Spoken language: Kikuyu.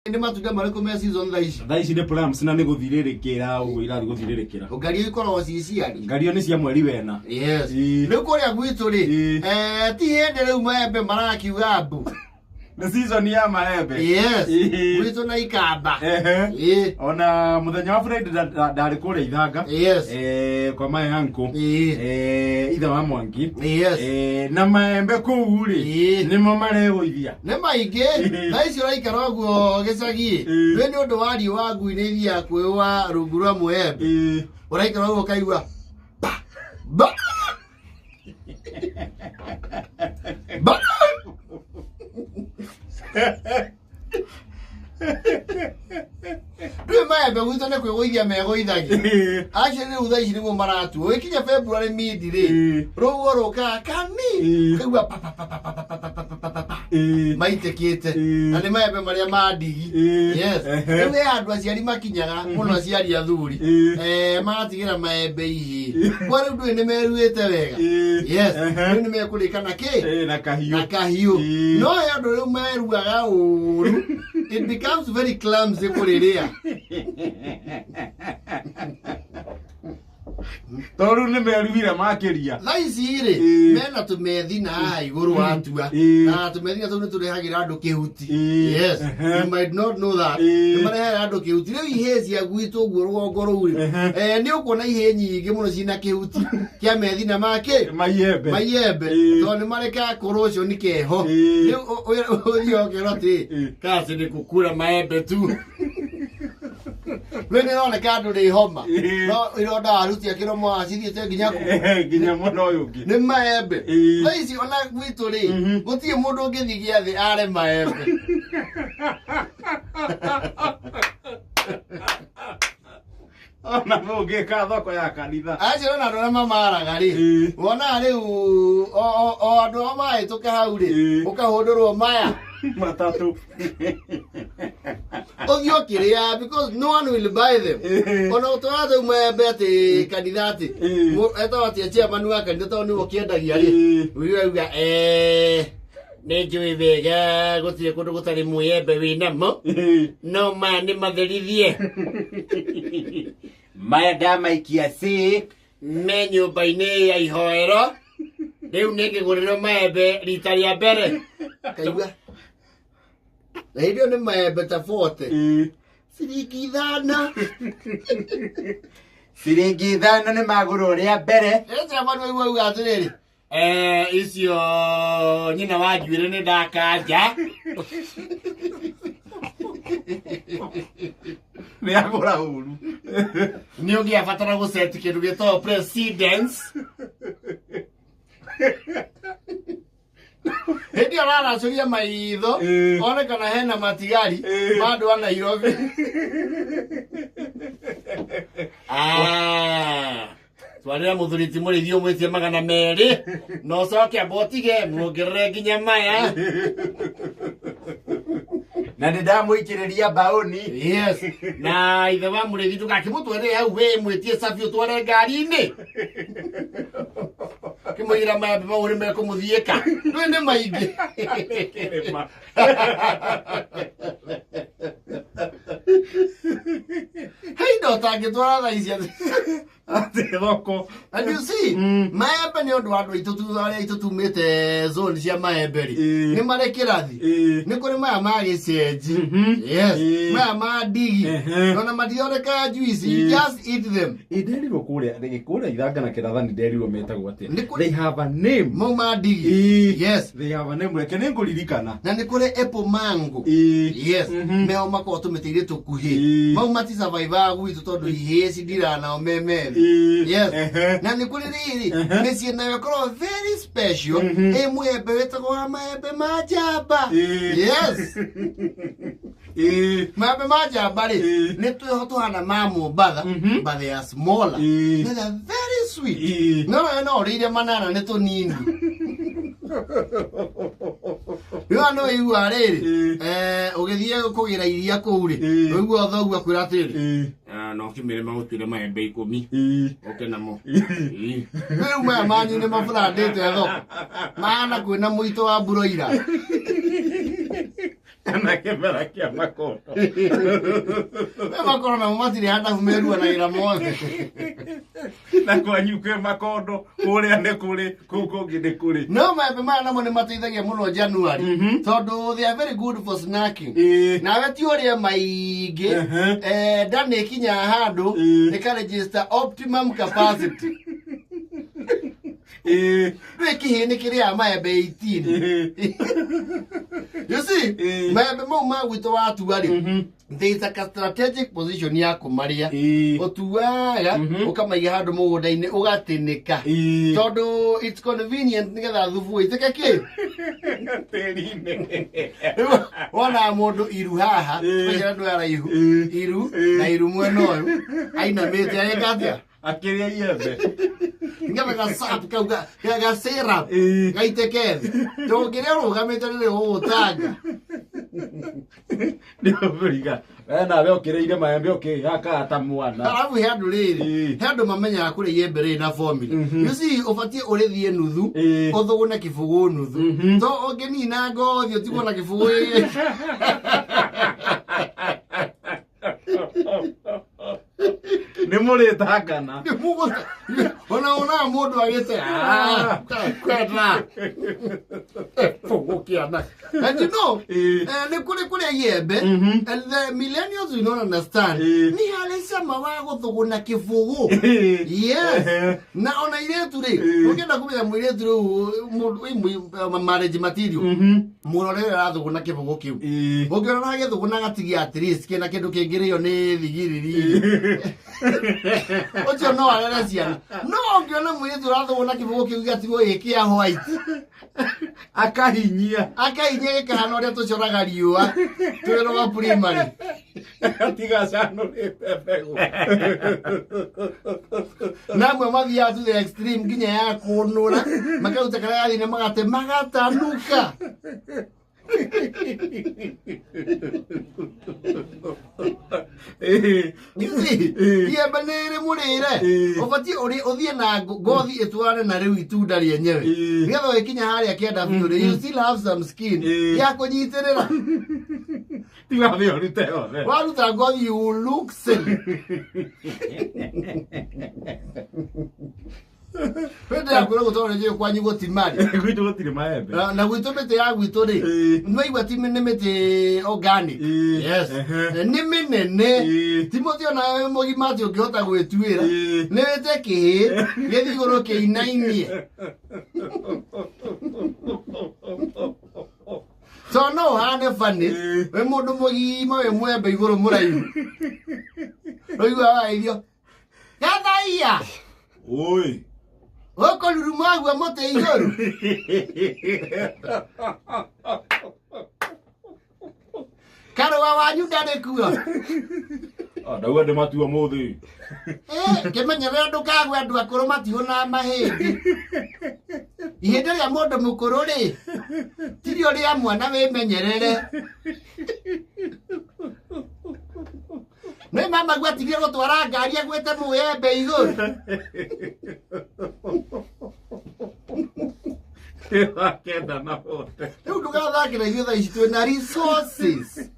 Nĩ matunda marĩkũ me season thaa ici? Thaa ici nĩ plums na nĩ gũthirĩrĩkĩra ũguo irathiĩ gũthirĩrĩkĩra. Ngario ikoragwo ci ciari. Ngario nĩ cia mweri wena. Yes. Ĩĩ. Rĩu kũrĩa gwitũ rĩ, Ĩĩ. ti hĩndĩ rĩu maembe marakiuga mbu. Nĩ season ya maembe. Yes. Ĩĩ. Gwitũ na ikamba. Ehe. Ĩĩ. Ona mũthenya wa Friday ndarĩ kũrĩa ithanga. Yes. Kwa my uncle. Ĩĩ. Ithe wa Mwangi. Yes. Na maembe kũu rĩ, Ĩĩ. nĩmo maregũithia. Nĩ maingĩ. Ĩĩ. Thaa ici ũraikara ũguo gĩcagi. Ĩĩ. Rĩu nĩ ũndũ wa riũa ngui nĩ ithiaga kwĩũa rungu rwa mũembe. Ĩĩ. Ũraikara ũguo ũkaigua ba ba ba. Rĩu maembe gwitũ nĩ kwĩgũithia megũithagia. Ĩĩ. Acio rĩu thaa ici nĩguo maratuo. Ĩkinya February mid rĩ, Ĩĩ. rũhuho rũkaga kani, Ĩĩ. ũkaigua pa pa pa pa pa pa pa pa pa pa pa pa. Ĩĩ. Maitĩkĩte. Ĩĩ. Na nĩ maembe marĩa ma ndigi. Ĩĩ. Yes. Ehe. Rĩu he andũ aciari makinyaga mũno aciari athuri. Ĩĩ. Magatigĩra maembe ihĩ. Ĩĩ. Kwa rĩu ndũĩ nĩ meruĩte wega. Ĩĩ. Yes. Ehe. Rĩu nĩ mekũrĩka na kĩ? Ĩĩ, na kahiũ. Na kahiũ. Ĩĩ. No he andũ rĩu meruaga ũru. It becomes very clumsy kũrĩrĩa. Tondũ rĩu nĩ meruire makĩria. Thaa ici rĩ, Ĩĩ. mena tũmethina haha igũrũ watua. Ĩĩ. Na tũmethina tũu nĩ tũrehagĩra andũ kĩhuti. Ĩĩ. Yes. Ehe. You might not know that. Ĩĩ. Nĩ marehagĩra andũ kĩhuti. Rĩu ihĩĩ cia gwitũ ũguo rũgongo rũu rĩ, Ehe. nĩ ũkuona ihĩĩ nyingĩ mũno ciĩna kĩhuti kĩa methina ma kĩ? Maiembe. Maiembe. Ĩĩ. Tondũ nĩ marekaga corrosion keho. Ĩĩ. Rĩu ũthiaga ũkerwo atĩrĩ, Ĩĩ. kaci nĩ kũkura maembe tu. Rĩu nĩ ĩroneka andũ nĩ homa. Ĩĩ. No ironda warutia kĩromo wacithiĩte nginya kũ? Nginya mwena ũyũ ũngĩ. Nĩ maembe. Ĩĩ. Thaa ici ona gwitũ rĩ, Mhm. gũtirĩ mũndũ ũngĩthiĩ gĩathĩ are maembe. Ona mũngĩka thoko ya kanitha. Acio ona andũ arĩa mamaraga rĩ, Ĩĩ. wonaga rĩu o andũ ao mahĩtũka hau rĩ, Ĩĩ. ũkahũndũrwo maya. Matatũ. Ũthiĩ ũkĩrĩa because no one will buy them. Ĩĩ. Ona ũtwara rĩu maembe atĩ kanitha atĩ, Ĩĩ. etagwo atĩ chairman wa kanitha tondũ nĩwe ũkĩendagia rĩ. Ĩĩ. Ũiguaga auga, nĩ njũĩ wega gũtirĩ kũndũ gũtarĩ mwĩembe wĩnamo, Ĩĩ. no maya nĩ matherithie. Maya ndamaikia sik. Me nyũmba-inĩ ya ihoero, rĩu nĩ ngĩgũrĩrwo maembe rita rĩa mbere. Kaigua. Na hĩndĩ ĩyo nĩ maembe ta 40. Ĩĩ. Ciringi 5. Ciringi 5 nĩ magũrwo rĩa mbere. Chairman waigua auga atĩrĩrĩ, icio nyina wa njuĩrĩ nĩ ndakanja. Nĩ agũra ũru. Nĩ ũngĩabatara gũceti kĩndũ gĩtagwo precedence. Hĩndĩ ĩyo araracũria maitho, Ĩĩ. one kana hena matigari Ĩĩ. ma andũ a Nairobi. Twarĩra mũthuri ti mũrĩithi ũmwĩtie 200, na ũcoke amba ũtige muongerere nginya maya. Na nĩ ndamũikĩrĩria mbaũni. Yes. Na ithe wa mũrĩithi ndũgakĩmũtwarĩre hau we mwĩtie cabi ũtware ngari-inĩ. Kĩmũigĩra maembe mau nĩ mekũmũthiĩka. Rĩu nĩ maingĩ. Kĩrĩma. He indo ũtangĩtwara thaa ici atĩ. Atĩ thoko. And you see, maembe nĩ ũndũ wa andũ aitũ arĩa aitũ tumĩte zone cia maembe rĩ, Ĩĩ. nĩ marĩ kĩrathi. Ĩĩ. Nĩ kũrĩ maya ma gĩcenji. Mhm. Yes. Ĩĩ. Maya ma ndigi. Ehe. Ona matithondekaga juice, you Ĩĩ. just eat them. Ĩ, nderirwo kũrĩa ithanga na kĩrathani nderirwo metagwo atĩa. Nĩ kũrĩ- They have a name. Mau ma ndigi. Ĩĩ. Yes. They have a name. Reke nĩ ngũririkana. Na nĩ kũrĩ apple mango. Ĩĩ. Yes. Mhm. Meho makoragwo tũmĩtĩ-inĩ tũkuhĩ. Ĩĩ. Mau matisurvivaga gwitũ tondũ ihĩĩ cindiraga nao me methĩ. Ĩĩ. Yes. Ehe. Na nĩ kũrĩ rĩrĩ, Ehe. mĩciĩ nayo ĩkoragwo very special, Mhm. ĩ mũembe wĩtagwo wa maembe ma njamba. Ĩĩ. Yes. Ĩĩ. Maembe ma njamba rĩ, Ĩĩ. nĩ twĩho tũhana ma Mombatha, Mhm. but they are smaller. Ĩĩ. They are very sweet. Ĩĩ. No nawe no ũrĩire manana nĩ tũnini. Rĩu no ũiguaga rĩrĩ, Ĩĩ. ũgĩthiĩ kũgĩra iria kũu rĩ, Ĩĩ. ũiguaga thoguo akwĩra atĩrĩrĩ, Ĩĩ. No ũkĩmĩre magũtuĩre maembe 10. Ĩĩ. Ũke namo. Ĩĩ. Ĩĩ. Rĩu maya manyu nĩ maburandĩte thoko. Mahana kwĩna mũito wa mburoira. Kana kĩmera kĩa makondo. We makondo namo matirĩ handabu meruanagĩra mothe. Na kwanyu kwĩ makondo, kũrĩa nĩ kũrĩ, kũu kũngĩ nĩ kũrĩ. No maembe maya namo nĩ mateithagia mũno January, tondũ they are very good for snacking. Nawe ti ũrĩe maingĩ. Nda nĩ ĩkinyaga handũ ĩka optimum capacity. Ndũĩ kĩhĩ nĩ kĩrĩaga maembe 18. You see, maembe mau ma gwitũ watua rĩ, there is a strategic position ya kũmarĩa. Ũtuaga, ũkamaiga handũ mũgũnda-inĩ, ũgatĩnĩka, tondũ it's convenient nĩgetha thubu ĩitĩke kĩ Tĩri-inĩ. Wona mũndũ iru haha, especially andũ araihu, iru na iru mwena ũyũ ainamĩte agĩka atĩa? Akĩrĩa iembe. Nĩgetha gasap kau ga syrup gaitĩke thĩ, tondũ ũngĩrĩa ũrũgamĩte rĩrĩ ũgũtanga. Nĩũriga. We nawe ũkĩrĩire maembe ũkĩhakaga ta mwana. Arabu he andũ rĩrĩ, he andũ mamenyaga kũrĩa iembe rĩrĩ na formula. You see, ũbatiĩ ũrĩthiĩ nuthu, ũthũgũne kĩbũgũ nuthu, to ũngĩnina ngothi ũtigwo na kĩbũgũ gĩkĩ. Nĩ mũrĩtangana. Ona onaga mũndũ agĩte kwenda bũgũ kĩana. And you know, nĩ kũrĩ kũrĩa iembe, and the millennials will not understand, nĩ harĩ cama wa gũthũgũna kĩbũgũ. Yes. Na ona irĩtu rĩ, ũngĩenda kũmenya mũirĩtu rĩu mũndũ wĩ marriage material, mũrore ũrĩa arathũgũna kĩbũgũ kĩu. Ũngĩona agĩthũgũna gatigia at least kĩna kĩndũ kĩngĩrĩo nĩ thigiriri, ũcio no arere ciana. No ũngĩona mũirĩtu ũrathũgũna kĩbũgũ kĩu gĩgatigwo gĩ kĩa white, Akahinyia. Akainyia gĩkahana ũrĩa tũcoraga riũa twĩ rwa primary. Atiga acanũrĩte mbegũ. Na amwe mathiaga to the extreme nginya ya kũnũra, makaruta karĩa gathĩinĩ, magate magatanuka. You see, iembe nĩ rĩ mũrĩre, ũbatiĩ ũrĩ ũthiĩ na ngothi ĩtwarane na rĩu itunda rĩenyewe, nĩgetha ũgĩkinya harĩa kĩanda biũ rĩ, you still have some skin ya kũnyitĩrĩra. Tiga thĩ ũrute yothe. Waruta ngothi, you look silly. Hĩndĩ ya kwĩrwo gũtwarwo nĩ kwanyu gũtimarĩ. Gwitũ gũtirĩ maembe. Na gwitũ mĩtĩ ya gwitũ rĩ, nĩwaigua ti nĩ mĩtĩ organic. Yes. Nĩ mĩnene. Ti mũtĩ ona wĩ mũgima atĩ ũngĩhota gwĩtuĩra. Nĩ wĩte kĩhĩ gĩthiĩ igũrũ kĩinainie, so no ũhane bani wĩ mũndũ mũgima wĩ mwembe igũrũ mũraihu, ũigua waithio gathaia. Oi. Ũkũruruma guo mũtĩ igũrũ. Karũa wanyu ndarĩ kuo. Ah, ndauga ndĩmatua mũthĩ. Kĩmenyerera ndũkagwe, andũ akũrũ matihũnaga mahĩndĩ. Ihĩndĩ rĩa mũndũ mũkũrũ rĩ tirio rĩa mwana, wĩmenyerere. Nĩ mama guo atigire gũtwara ngari agwĩte mũembe igũrũ. Wakenda na wote. Rĩu ndũgathakĩra ithuĩ thaa ici twĩna resources.